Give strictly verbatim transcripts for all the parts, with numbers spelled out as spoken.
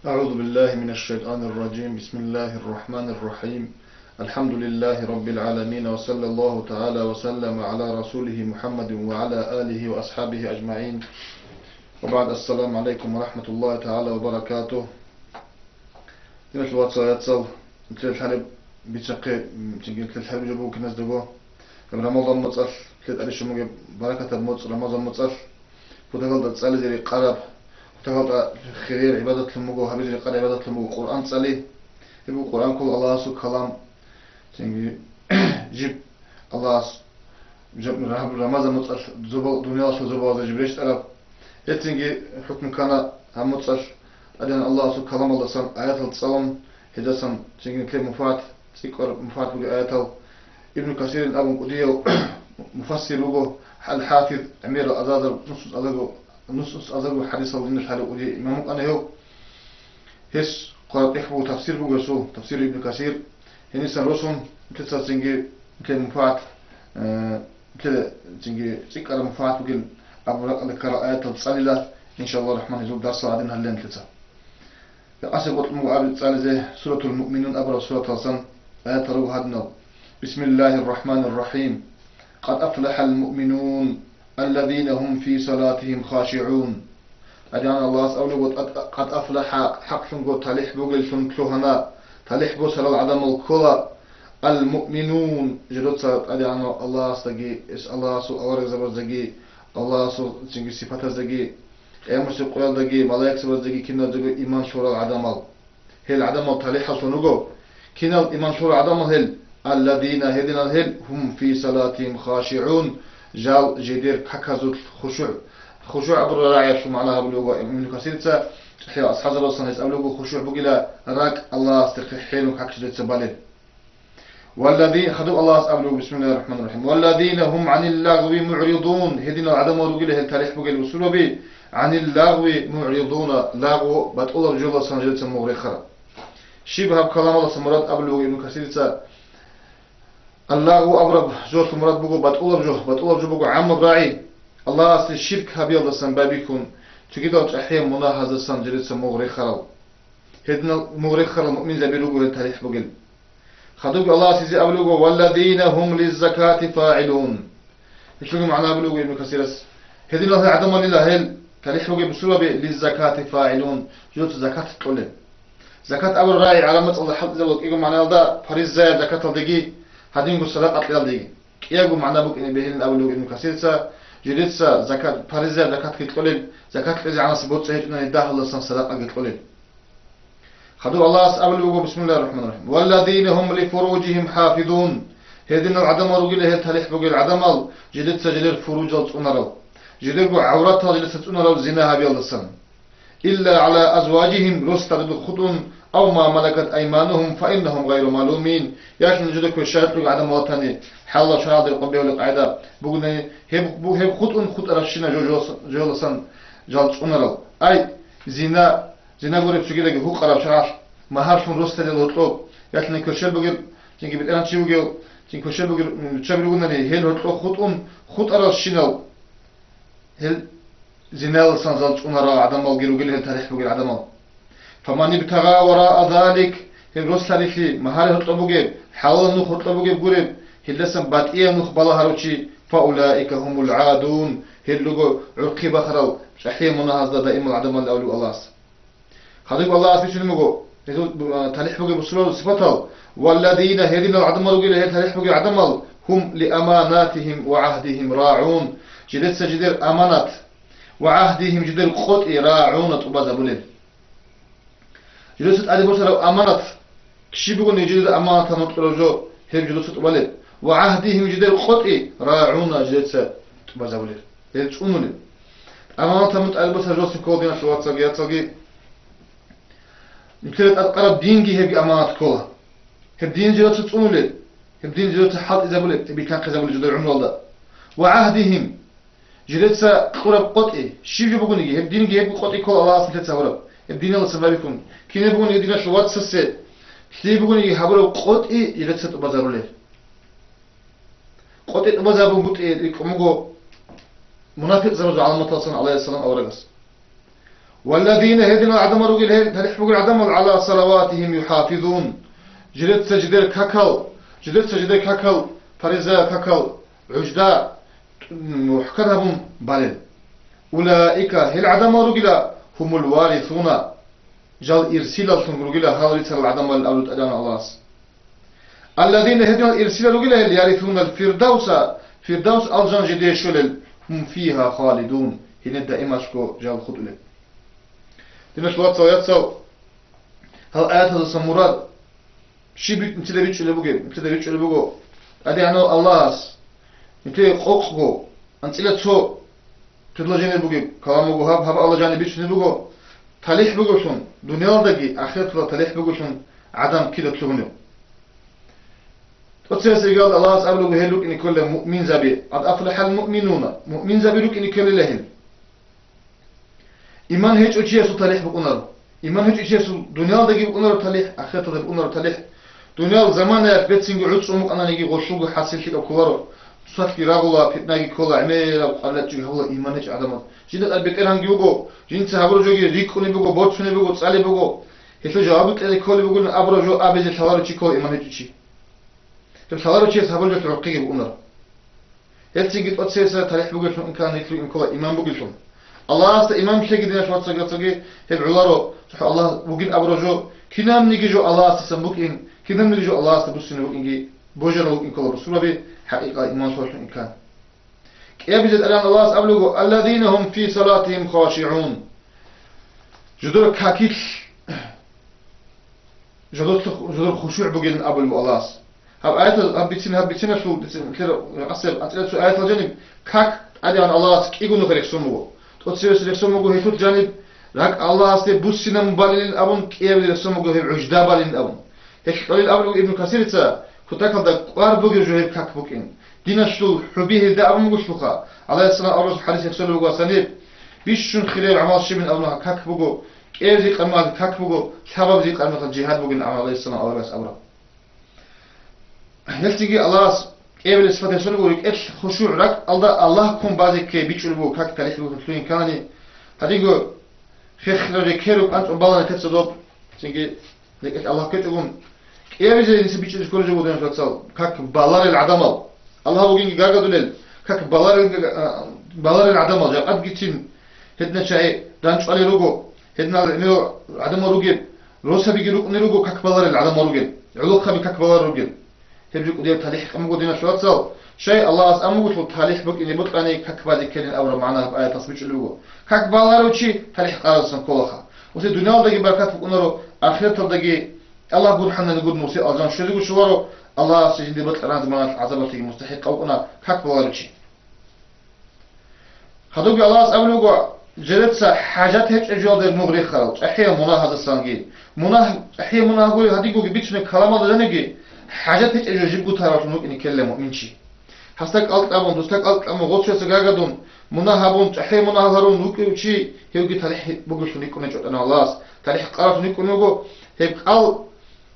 أعوذ بالله من الشيطان الرجيم. بسم الله الرحمن الرحيم. الحمد لله رب العالمين، وصلى الله تعالى وسلم على رسوله محمد وعلى آله وأصحابه أجمعين. وبعد، السلام عليكم ورحمة الله تعالى وبركاته. Диналъул вацал, яцал, нилъер лъалеб бицахъе, м, цинги нилъер лъалеб жо буго киназдаго. Гьеб Рамазан моцӀалъ, нилъер тӀаде щун бугеб баракатаб моцӀ, Рамазан моцӀалъ, хутагалда цӀализе рекъараб, хутагалда хирияб гӀибадатлъун буго, гьабизе рекъараб гӀибадатлъун буго Къуръан цӀали. Гьеб буго Къуръан ккола Аллагьасул калам, цинги жиб Аллагьас жаб-, раб-, Рамазан моцӀалъ зобал-, дуниялалъул зобалазда жиб рещтӀараб. Гьецинги хӀукму ккана гьаб моцӀалъ тӀадегӀан Аллагьасул каламалдасан аятал цӀалун, гьездасан цинги нилъер муфат, цӀикӀкӀар муфат бугеб аятал. Ибну Касирин абун кӀудияв муфассир вуго, ал-ХӀафиз, гӀемерал азазар нусус азарго, нусус азарго хӀадисал диналъ лъалев кӀудияв имам вукӀана гьев. Гьес къваракъихъ буго, тафсир буго гьесул, тафсир Ибну Касир. Гьенисан росун, нилъеца цинги нилъер муфат, э, нилъер цинги цӀикӀкӀараб муфат бугин абураб ракӀалде ккарал аятал цӀалила, иншаллагьу рахӀман, гьезул дарсал гьадин гьалила нилъеца. Рекъасеб къотӀун буго аб-, цӀализе Суратул Муъминун абураб сураталсан аятал руго гьадинал: بسم الله الرحمن الرحيم. قد أفلح المؤمنون الذين هم في صلاتهم خاشعون. ТӀадегӀан Аллагьас абулеб буго: «Къад, къад афлахӀа», хӀакълъунго талихӀ бугеллъун лъугьана, талихӀ босарал гӀадамал ккола, ал-муъминун, жидеца ТӀадегӀанав Аллагьасдаги, эс Аллагьасул аварагзабаздаги, Аллагьасул цинги сипатаздаги, къиямасеб къоялдаги, малаикзабаздаги, киназдаго иман лъурал гӀадамал. Гьел гӀадамал талихӀаллъун руго. Кинал иман лъурал гӀадамал гьел? Алладина, гьединал гьел, гьум фи салатихим хашигӀун, жал жидер каказулъ хушугӀ. ХушугӀ абураб рагӀиялъул магӀна гьабулеб буго Ибну Касирца, цӀехиял асхӀабзабаздасан гьес абулеб буго, хушугӀ бугила ракӀ Аллагьасдехъе хӀерун как жидеца балеб. Валлади-, хадуб Аллагьас абулеб буго, бисмиллагьир рахӀманир рахӀим: «Валладина гьум гӀанил лагъви мугӀридун», гьединал гӀадамал ругила гьел талихӀ бугел бусурбаби, гӀанил лагъви мугӀридуна, лагъу батӀулаб жоласан жидеца мугъ рехарал. Щиб гьаб каламалдаса мурад абулеб буго Ибну Касирица? Аллагъу абураб жолъул мурад буго батӀулаб жо, батӀулаб жо буго гӀаммаб рагӀи, Аллагьасе ширк гьабиялдасан байбихьун, цогидал чӀахӀиял мунагьаздасан жидеца мугъ рехарал. Гьединал мугъ рехарал муъминзаби руго гьел талихӀ бугел. Хадуб Аллагьас гьезие абулеб буго: «Валладина гьум лиззакати фагӀилун». Гьелъулги магӀна абулеб буго Ибну Касирас: гьединал гьел гӀадамалила гьел талихӀ бугел бусурбаби лиззакати фагӀилун, жидеца закат кьолел. Закат абураб рагӀи гӀараб мацӀалда хӀалтӀизабула кӀиго магӀнаялда, паризаяб закаталдеги, гьадинго садакъа кьелалдеги. КӀиябго магӀна букӀине бегьилин абулеб буго Ибну Касирца, жидеца закат, паризаяб закатги кьолел, закат кьезегӀанасеб боцӀи гьечӀони дагьалдасан садакъаги кьолел. Хадуб Аллагьас абулеб буго, бисмиллагьир рахӀманир рахӀим: «Валладина гьум лифуружихим хӀафизун». Гьединал гӀадамал ругила гьел талихӀ бугел гӀадамал, жидеца жидер фуружал цӀунарал, жидерго гӀавратал жидеца цӀунарал зина гьабиялдасан. «Илла гӀала азважихим», росдадул хутӀун, «ав ма малакат айманухум, фаиннахум гъайру малумин», яги нужеда кверщаллъуги гӀадамал ватани, хӀалалаб шаргӀалда рекъон бегьулеб къагӀида бугони, гьеб, бу-, гьеб хутӀун хутӀарабщина жо-, жо-, жоласан жал цӀунарал. Ай, зина, зина гуреб цогидаги гьукъараб шаргӀалъ, магьарлъун росдадел гьоркьоб, ялъуни кверщел бугеб, цинги бетӀергьанчи вугев, цин кверщел бугеб, м, чаби ругони, гьел гьоркьоб хутӀун хутӀаралщинал гьел зиналасан жал цӀунарал гӀадамалги ругел гьел талихӀ бугел гӀадамал. «Фаман ибтагъа вараа залик», гьеб рос лъалилъи, магьари гьоркьоб бугеб, хӀалалаб нух гьоркьоб бугеб гуреб, гьелдасан батӀияб нух балагьарав чи, «фаулаика гьумул гӀадун», гьел руго гӀурхъи бахарал, чӀахӀиял мунагьазда даимал гӀадамал авлу Аллагьас. Хадуб Аллагьас бицунеб буго гьезул, а, талихӀ бугеб бусурбабазул сипатал: «Валладина», гьединал гӀадамал ругила гьел талихӀ бугел гӀадамал, «гьум лиаманатихим ва гӀагьдихим рагӀун», жидеца жидер аманат ва гӀагьдихим жидер къотӀи рагӀуна тӀубазабулел. Жидеца тӀаде босараб аманат, щиб бугониги жидеда аманаталъун кьураб жо, гьеб жидеца тӀубалел, ва гӀагьдихим жидер къотӀи рагӀуна жидеца тӀубазабулел. Гьел цӀунулел. Аманаталъун тӀаде босараб жо цин ккола, диналъул вацалги яцалги. Нилъеда тӀадкъараб динги гьебги аманат ккола. Гьеб дин жидеца цӀунулел, гьеб дин жидеца хӀалтӀизабулеб, гьеб бихьанхъизабулеб жидер гӀумруялда. Ва гӀагьдихим, жидеца кьураб къотӀи, щиб жо бугониги, гьеб динги гьеб къотӀи ккола Аллагьас нилъеца гьабураб. Гьеб диналдасан байбихьун, кинаб бугониги диналъул вацасе лъие бугониги гьабураб къотӀи жидеца тӀубазабулел. КъотӀи тӀубазабун бутӀи рикӀкӀун буго мунапикъзабазул гӀаламаталсан, гӀалайгьиссалам аварагас. Валладина, гьединал гӀадамал ругел гьел, талихӀ бугел гӀадамал, гӀала салаватихим юхӀафизун, жидеца жидер какал, жидеца жидер какал, фариза какал, гӀужда, мухӀкан гьабун балел. Улаика, гьел гӀадамал ругила, гьумул варисуна, жал ирсилаллъун ругила гьал рицарал гӀадамал абу тӀадегӀан Аллагьас. Алладина, гьединал ирсилал ругила гьел, ярисунал фирдавса, фирдавс алжан жидее щолел, гьум фиха халидун, гьенир даималъго жал хутӀулел. Диналъул вацал, яцал, гьал аяталдаса мурад щиб нилъеда бичӀчӀулеб бугеб? Нилъеда бичӀчӀулеб буго, ТӀадегӀанав Аллагьас нилъее къокъго, анцӀила цо предложение бугеб, калам буго гьаб, гьаб Аллагь жаниб бицунеб буго, талихӀ бугелъун, дуниялалдаги ахираталда талихӀ бугелъун гӀадан кида лъугьунев. ТӀоцебесеб Аллагьас абулеб буго гьел рукӀине кколел муъминзаби, къад афлахӀал муъминуна, муъминзаби рукӀине кколел гьел. Иман гьечӀев чиясул талихӀ букӀунаро. Иман гьечӀев чиясул дуниялалдаги букӀунаро талихӀ, ахираталда букӀунаро талихӀ. Дуниял заманаялъ бецинги гӀуцӀун букӀананиги гъолъулго хӀасиллъи кколаро. Сусалъги рагъула, питнаги ккола, гӀемераб къварилъачӀоги гьабула иман гьечӀев гӀадамаз. Жинда тӀад бетӀергьанги вуго, жинца гьабураб жоги рикӀкӀунеб буго, борцунеб буго, цӀалеб буго. Гьелъул жаваб кьезе кколеб бугони абураб жо абизе лъаларев чи ккола иман гьечӀев чи. Гьеб лъаларев чияс гьабулеб гӀурхъиги букӀунаро. Гьелцинги тӀоцебесеб талихӀ бугелъул имкан гьелъул имкола иман бугелъул. Аллагьасда иман лъеги, диналъул вацал-яцалги, гьеб гӀоларо, цохӀо Аллагь вугин абураб жо, кинабниги жо Аллагьасдасан букӀин, кинабниги жо Аллагьасда буссинаб букӀинги, божарал букӀин ккола бусурбаби, хӀакъикъа иман лъолъун имкан. КӀиабизе тӀадегӀан Аллагьас абулеб буго, «Алладина гьум фи салатихим хашигӀун». Жидер какилъ, жидер, жидер хушугӀ бугилан абулеб буго Аллагьас. Гьаб аятал, гьаб бицин, гьаб бициналъул, бицин, лъир, гьасаб, анцӀила цо аятал жаниб, как тӀадегӀан Аллагьас кӀигони рехсон буго. ТӀоцебесеб рехсон буго гьелъул жаниб, ракӀ Аллагьасде буссинабун балилин абун, кӀиабилеб рехсон буго гьеб гӀужда балилин абун. Гьелъ кьолин абулеб буго Ибну Касирица, кутакалда кӀвар бугеб жо гьеб как букӀин. Диналъул хӀуби гьелда абун бугелъулха, гӀалайгьиссалам аварагасул хӀадис гьеб цолеб буго гьасаниб, бищун хирияб гӀамал щибин абуна как буго, кӀиабизе къармалъ как буго, лъабабизе къармалъ жигьад бугин абуна гӀалайгьиссалам аварагас абураб. Гьелъги Аллагьас кӀиабилеб сипат гьесул буго, рекӀелъ хушугӀ, ракӀалда Аллагь ккун базе ккей бичӀчӀулеб буго как талихӀ бугелъул имканани. Гьадинго хехлъараб рекеру кӀанцӀун балана нилъеца доб, цинги рекӀелъ Аллагь ккечӀогун, кӀиабизе нилъеца бичӀчӀизе кколеб жо буго, диналъул вацал, как баларел гӀадамал. Аллагь вугинги гаргадулел, как баларел, а, баларел гӀадамал, жакъадгицин гьедина чагӀи ранчӀвалел руго, гьединал гӀемерал гӀадамал ругел, росабиги рукӀунел руго, как баларел гӀадамал ругел, гӀолохъаби как баларел ругел. Гьеб жо кӀудияб талихӀ къан буго, диналъул вацал. Щай Аллагьас амугулъул талихӀ букӀине бокьани, как базе ккелин абураб магӀна гьаб аяталъ бичӀчӀулеб буго. Как баларев чи талихӀ къаралъан кколаха. Усе дуниялалдаги баракат букӀунаро, ахираталдаги Аллагь гурхӀанани гур мурсе алжан щвезего щоларо, Аллагьас жинде бокьараб заманалъ гӀазабалъеги мустахӀикъав вукӀуна как баларев чи. Гьадинги Аллагьас абулеб буго, жидеца хӀажат гьечӀеб жоялда нугъ рехарал, чӀахӀиял мунагьаздасанги. Мунагь, чӀахӀиял мунагь гурел гьадинги бицунеб каламалда жаниги, хӀажат гьечӀеб жо жибго таралъун вукӀине ккелила муъминчи. Гьасда кӀалтӀабун, дусда кӀалтӀабун, гъоцоясда гаргадун, мунагь гьабун, чӀахӀиял мунагь гьарун вукӀев чи, гьевги талихӀ бугелъун рикӀкӀунечӀо тӀана Аллагьас. ТалихӀ къаралъун рикӀкӀунего, гьеб кӀал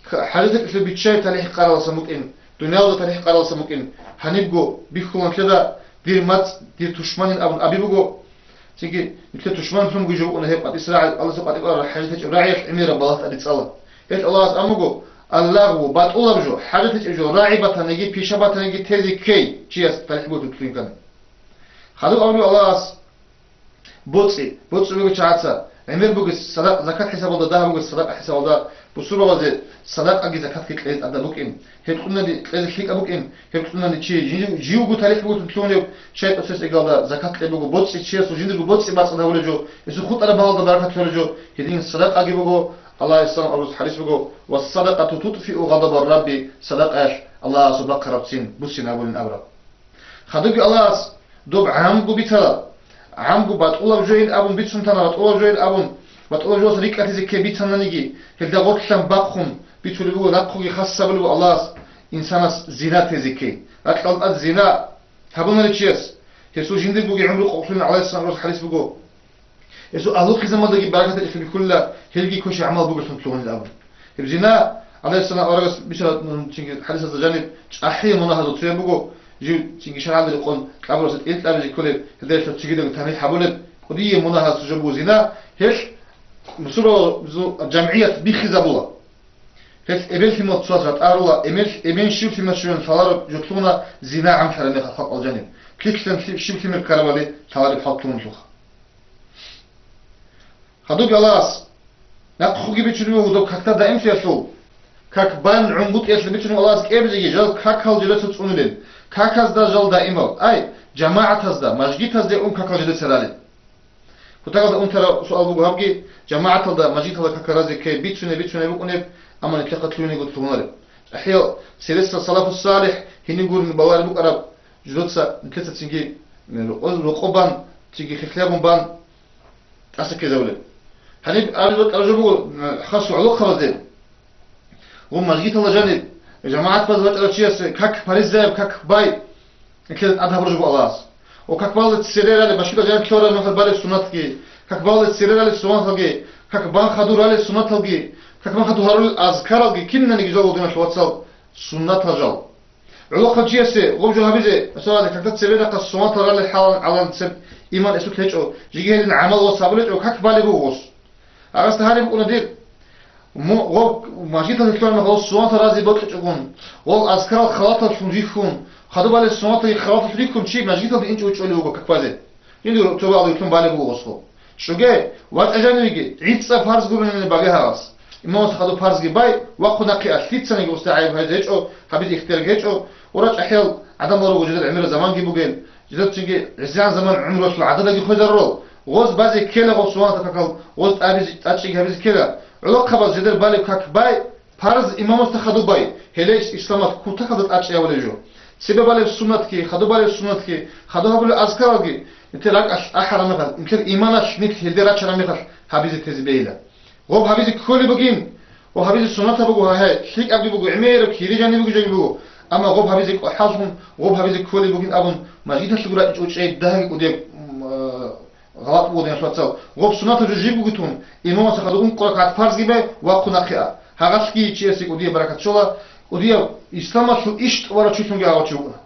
Х-, хӀажаталъе биччай талихӀ къараласан букӀин, дуниялда талихӀ къараласан букӀин, гьанибго бихьулан лъеда, дир мацӀ, дир тушманин абун аби буго. Цинги нилъер тушманлъунги жо букӀуна гьеб къватӀиса рагӀи, Аллагьасул къватӀибараб хӀажат гьечӀеб рагӀиялъ гӀемераб балагь тӀадицӀала. Гьелъ Аллагьас амуго, аллагъу, батӀулаб жо, хӀажат гьечӀеб жо, рагӀи батаниги, пиша батаниги тезе ккей чияс талихӀ бугелъун кколин ккани. Хадуб абулеб Аллагьас, БоцӀи, боцӀи буго чагӀаца. ГӀемер буго садакъ-, закат хӀисабалда, дагь буго садакъа хӀисабалда, бусурбабазе садакъаги закатги кьезе тӀадаб букӀин. Гьеб кьунани кьезе лъикӀаб букӀин, гьеб кьунани чи жи-, живго талихӀ бугелъун лъугьунеб, чай тӀоцес эгалда закат кьеб буго, боцӀи чиясул жиндирго боцӀи бацӀцӀад гьавулеб жо, гьесул хутӀараб балалда баракат лъолеб жо, гьедин садакъаги буго, Аллагьасул аварагас хӀадис буго, «Ва садакъату тутфиу гъадабар Рабби», садакъаялъ Аллагьасул бахъараб ццин буссин гьабулин абураб. Хадубги Аллагьас доб гӀамгу бицала, гӀамгу батӀулаб жойин абун бицун тана, батӀулаб жойин абун, батӀулаб жоялъ рикӀкӀалъизе ккей бицананиги, гьелда гъорлъан бахъун бицулеб буго, нахъуги хас гьабулеб буго Аллагьас инсанас зина тезе ккей. Ракьалда тӀад зина гьабунарев чияс, гьесул жиндиргоги гӀумру къокълъулин, гӀалайгьиссалам аварагас хӀадис буго. Гьесул агьлу-хъизамалдаги баракат гьечӀелъун бихьулила, гьелги квешаб гӀамал бугелъун лъугьунин абун. Гьеб зина, гӀалайгьиссалам аварагас бицараб, м, цинги хӀадисазда жаниб, чӀахӀиял мунагьазул цояб буго, жив цинги шаргӀалда рекъон кьабураса тӀил кьабизе кколеб, гьелдалъун цогидаго тамихӀ гьабулеб, кӀудияб мунагьазул жо буго зина, Гьелъ бусурбабазул жамгӀият биххизабула. Гьелъ эбел-лъимал цояс ратӀарула, эбел, эбен щив-лъимал щиван лъаларо, жо лъугьуна зина гӀамлъараб мехалъ халкъалъул жаниб, лъикӀлъан лъи-, щив-лъимер ккарабали лъалареб хӀал лъугьуналъулха. Хадуб Аллагьас нахъеги бичунеб буго доб какда даимлъиялъул, как бан гӀунгутӀиялъул бичунеб Аллагьас кӀиабилеги жал какал жидеца цӀунулел, каказда жал даимал, ай, жамагӀатазда, мажгитазде ун какал жидеца ралел. Кутакалда унтараб суал буго гьабги, жамагӀаталда, мажгиталда какал разе ккей бицунеб-бицунеб букӀунеб, амма нилъехъа лъугьинего лъугьунареб. ЧӀахӀиял сиресал салафу салихӀ гьениб гурони балареб букӀараб жидеца нилъеца цинги, э, рокъо-, рокъо бан, цинги хехлъабун бан тӀаса ккезавулеб. Гьаниб абизе бокьараб жо буго, э, хасго гӀолохъабазде. Ва мажгиталда жаниб, жамагӀат базе вачӀарав чиясе как паризаяб, как бай, нилъеда тӀад гьабураб жо буго Аллагьас. Ва как балде цере ралел, башкуда жаниб лъугьараб мехалъ балеб суннатги, как балде цере ралел суннаталги, как бан хадур ралел суннаталги, как бан хадур гьарулел азкаралги, кинаниги жал, диналъул вацал, суннатал жал. ГӀолохъав чиясе гъоб жо гьабизе, масала, какда цебе рахъа суннатал ралел хӀалалъ гӀалан цеб иман эсулъ гьечӀо, жеги гьедин гӀамал ва сабур гьечӀо, как балеб буго гъос. Гьагъасда гьариб букӀуна дир, му-, гъоб мажгиталде лъугьараб мехалъ суннатал разе бокьичӀогун, гъол азкарал халаталлъун рихьун, хадуб балеб суннаталги халаталлъун рихьун чи мажгиталде инчӀого чӀолев вуго как базе. Жиндир цо багьалде лъун балеб буго гъосго. ЧӀоге, вачӀа жанивеги, гӀицӀа парз гурони баге гьагъас. Имамас хадуб парзги бай, вахъун нахъе а, лъицаниги гъосда гӀайиб гьабизе гьечӀо, гьабизе ихтияр гьечӀо, ва чӀахӀиял гӀадамал руго жидер гӀемераб заманги бугел, жидер цинги гӀисян заман гӀумруялъул гӀададаги хвезарурал, гъоз базе ккела гъов суннатал какал, гъоз тӀабизе, тӀадчӀиги гьабизе ккела. ГӀолохъабаз жидер балеб как бай, парз имамасда хадуб бай, гьеле исламалъ кутакалда тӀадчӀей гьабулеб жо. Цебе балеб суннатги, хадуб балеб суннатги, хадуб гьабулеб азкаралги, нилъер ракӀалъ ахӀараб мехалъ, нилъер иманалъ нилъ гьелде рачараб мехалъ гьабизе тезе бегьила. Гъоб гьабизе кколеб бугин, гъоб гьабизе суннатаб буго, гьагьай, лъикӀабги буго, гӀемераб кири жаниб бугеб жоги буго, амма гъоб гьабизе кӀвахӀаллъун, гъоб гьабизе кколеб бугин абун, мажгиталъуго рачӀичӀого чӀей дагьги кӀудияб, м, а, гъалатӀ буго, диналъул вацал. Гъоб суннатаб жо жиб бугитун, имамас хадуб ункъо ракагӀат парзги бай, вахъун нахъе а. Гьагъалъги чиясе кӀудияб баракат щола, кӀудияб исламалъул иш тӀубарав чилъунги гьагъав чи вукӀуна.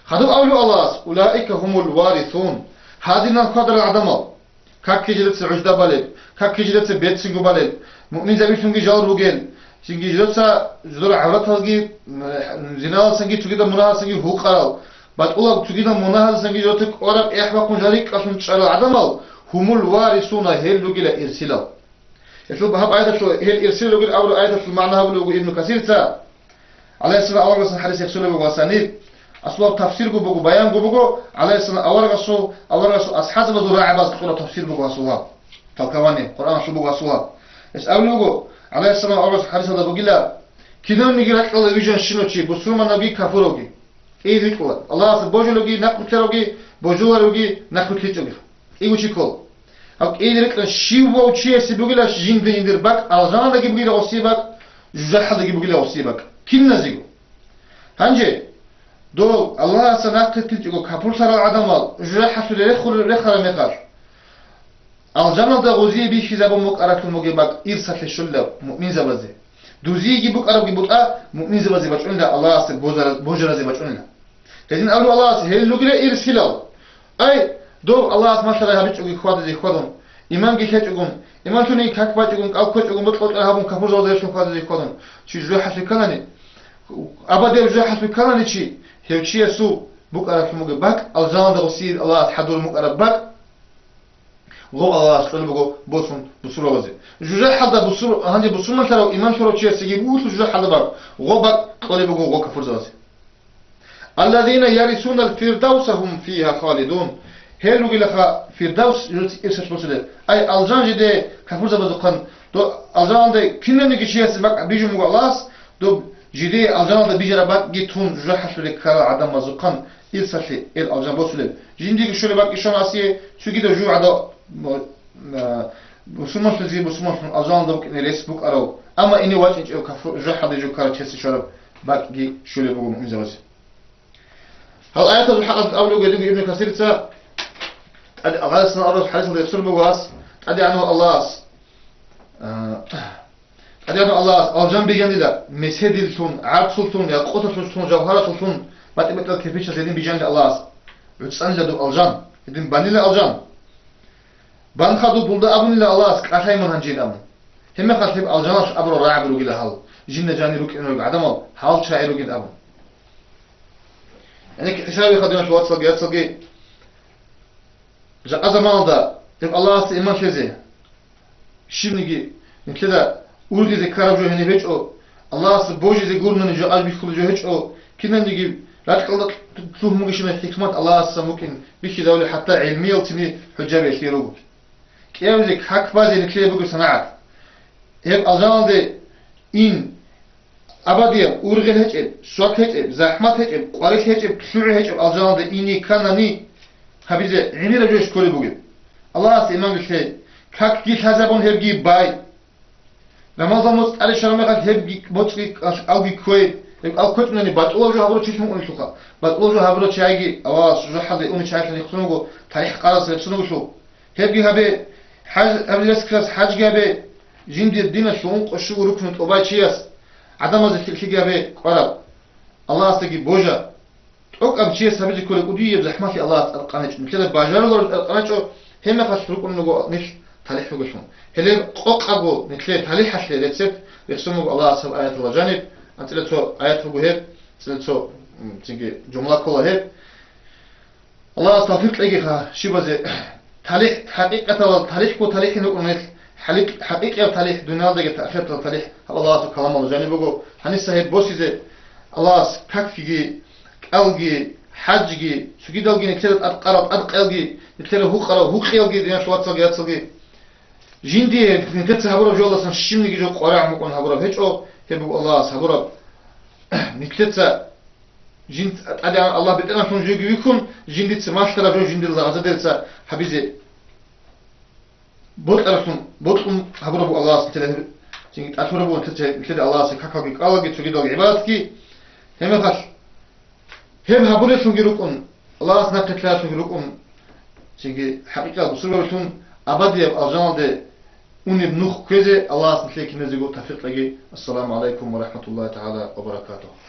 Хадуб абулеб Аллагьас: «Улаика гьумул варисун», гьадинал хьвадарал гӀадамал, какги жидеца гӀужда балеб, какги жидеца берцинго балеб, муъминзабилъунги жал ругел, цинги жидеца жидер гӀавраталги, м, зиналдасанги цогидал мунагьалдасанги гьукъарал, батӀулаб цогидал мунагьалдасанги жидеца кӀвараб эхь бахъун жал рикӀкӀалъун чӀарал гӀадамал, гьумул варисуна, гьел ругила ирсилал. Гьелъул гьаб аяталъул, гьел ирсилал ругел абураб аяталъул магӀна гьабулеб буго Ибну Касирица, гӀалайгьиссалам аварагасул хӀадис яхсулеб буго гьасани, асулаб тафсирго буго, баянго буго, гӀалайгьиссалам аварагасул, аварагасул асхӀабзабазул рагӀабаз кьураб тафсир буго гьасулаб, толкование Къуръаналъул буго гьасулаб. Гьес абулеб буго, гӀалайгьиссалам аварагасул хӀадисалда бугила, кинавниги ракьалда вижан щинав чи, бусурманавги капуравги. КӀияб рикӀкӀула. Аллагьасда божулевги нахъвилълъаравги, божуларевги нахъвилълъичӀевги. КӀиго чи ккола. Гьаб кӀияб рикӀкӀула, щив вав чиясе бугила жинда-жиндир бакӀ, алжаналдаги бугила гъосие бакӀ, жужахӀалдаги бугила гъосие бакӀ. Киназего. Гьанже, дов Аллагьасда нахъвилълъичӀого капурлъарал гӀадамал жужахӀалъуре рехур-, рехараб мехалъ, алжаналда гъозие бихьизабун букӀараблъун бугеб бакӀ ирсалъе щолила муъминзабазе. Дузиеги букӀарабги бутӀа, муъминзабазе бачӀунила, Аллагьасде божара-, божаразе бачӀунила. Гьедин абулеб Аллагьас, гьел ругила ирсилал. Ай, дов Аллагьас малъарай гьабичӀоги хьвадизе хьвадун, иманги лъечӀогун, иман лъугьине как бачӀогун, кӀал кквечӀогун, бокьа-бокьараб гьабун, капурзабазе релълъун хьвадизе хьвадун, чи жужахӀалъуй кканани, абадияб жужахӀалъуй кканани чи, гьев чиясул букӀараблъун бугеб бакӀ, алжаналда гъосие Аллагьас хӀадурун букӀараб бакӀ, гъоб Аллагьас кьолеб буго босун бусурбабазе. ЖужахӀалда бусур-, гьанже бусурманлъарав, иман лъурав чиясеги буго жужахӀалда бакӀ, гъоб бакӀ кьолеб буго гъоб капурзабазе. «Аллазина ярисунал фирдавса гьум фигьа халидун». Гьел ругилаха Фирдавс, жуз ирсалъ босулеб. Ай, алжан жиде капурзабазухъан, до-, алжаналда кинавниги чиясе бакӀ бижун буго Аллагьас, доб жидее алжаналда бижараб бакӀги тун жужахӀалъуре ккарал гӀадамазухъан ирсалъе гьел алжан босулеб. Жиндиего щолеб бакӀги щвана гьасие, цогидав жугьутӀ гӀадав, м, а, бусурманлъизе бусурманлъун алжаналда букӀине рес букӀарав, амма ине вачӀинчӀев кафу-, жужахӀалде жо ккарав чиясе щвараб бакӀги щолеб буго муъминзабазе. Гьал аятазул хӀакъалъулъ абулеб буго гьединго Ибну Касирца, тӀад-, гьаласан абураб хӀадисалда ясулеб буго гьас, ТӀадегӀанав Аллагьас, а, ТӀадегӀанав Аллагьас алжан бижанила, меседилъун, гӀарцулъун, якъуталъулъун, жавгьараталъун, батӀи-батӀиял кирпичалъ гьедин бижанила Аллагьас. ГӀуцӀанила доб алжан, гьедин банила алжан. Бан хадуб булда абунила Аллагьас кӀалъай мун гьанжин абун. Гьебмехалъ гьеб алжаналъ абурал рагӀаби ругила гьал, жинда жанир рукӀине руго гӀадамал, гьал чагӀи ругин абун. ГӀенекке хӀисабиха, диналъул вацалги яцалги, жакъа заманалда гьеб Аллагьасда иман лъезе, щибниги нилъеда ургъизе ккараб жо гьениб гьечӀо, Аллагьасда божизе гурони жо, аж бихьулеб жо гьечӀо, кинабниги ракьалда лъугьун бугищинаб хӀикмат Аллагьасда букӀин бихьизабулеб, хӀатта гӀилмиял цини хӀужаби гьелъие руго. КӀиабизе как базе нилъее бугеб санагӀат. Гьеб алжаналде ин, абадияб, ургъел гьечӀеб, свак гьечӀеб, захӀмат гьечӀеб, къварилъ гьечӀеб, лъугӀи гьечӀеб алжаналде ине кканани, гьабизе гӀемераб жо кколеб бугеб. Аллагьасда иманги лъей, какги лъазабун гьебги бай. Рамазан моцӀ тӀаде щвараб мехалъ гьебги моцӀги кӀал-, кӀалги кквей. Гьеб кӀал кквечӀунани батӀулаб жо гьабурав чи лъун унелъулха. БатӀулаб жо гьабурав чагӀиги, Аллагьас жужахӀалде унев чагӀилъан рехсон вуго, тарихӀ къарасе рехсон вуго лъул. Гьебги гьабе, хӀаж-, гьаб рес ккарас хӀажги гьабе, жиндир диналъул ункъо щуго рукну тӀубай чияс, гӀадамазе лъикӀлъиги гьабе кӀвараб, Аллагьасдаги божа. ТӀокӀаб чияс гьабизе кколеб кӀудияб захӀмалъи Аллагьас тӀадкъаничӀо, нилъеда бажарулареб тӀадкъаначӀо, гьебмехалъ рукӀун руго нилъ талихӀ бугелъун. Гьеле къокъабго нилъее талихӀалъе рецепт рехсон буго Аллагьас гьаб аяталда жаниб, анцӀила цо аят буго гьеб, анцӀила цо, м, цинги жумла ккола гьеб. Аллагьас тавфикъ кьегиха щибазе. ТалихӀ, хӀакъикъаталда талихӀго талихӀин рукӀун нилъ, хӀаликъ-, хӀакъикъияб талихӀ, дуниялдаги ахираталда талихӀ гьаб Аллагьасул каламалда жаниб буго. Гьаниса гьеб босизе Аллагьас какги, кӀалги, хӀажги, цогидалги нилъеда тӀадкъарал тӀадкъиялги, нилъеда гьукъарал гьукъиялги, диналъул вацалги яцалги. Жиндие нилъеца гьабураб жоялдасан щибниги жо къваригӀун букӀун гьабураб гьечӀо, гьеб буго Аллагьас гьабураб. Нилъеца жин тӀадегӀан Аллагь БетӀергьанлъун жоги вихьун, жиндица малъараб жо жиндир лагъзадерица гьабизе бокьараблъун, бокьун гьабураб буго Аллагьас нилъеда гьеб, цинги тӀад лъураб буго нилъеца, нилъеда Аллагьасе какалги кӀалалги, цогидалги гӀибадатги. Гьебмехалъ гьеб гьабулеллъунги рукӀун, Аллагьас нахъе лъалеллъунги рукӀун, цинги хӀакъикъат бусурбабилъун абадияб алжаналде унеб нух кквезе Аллагьас нилъее киназего тавфикъ кьеги. Ассаламу гӀалайкум ва рахӀматуллагьи тагӀала ва баракатугь.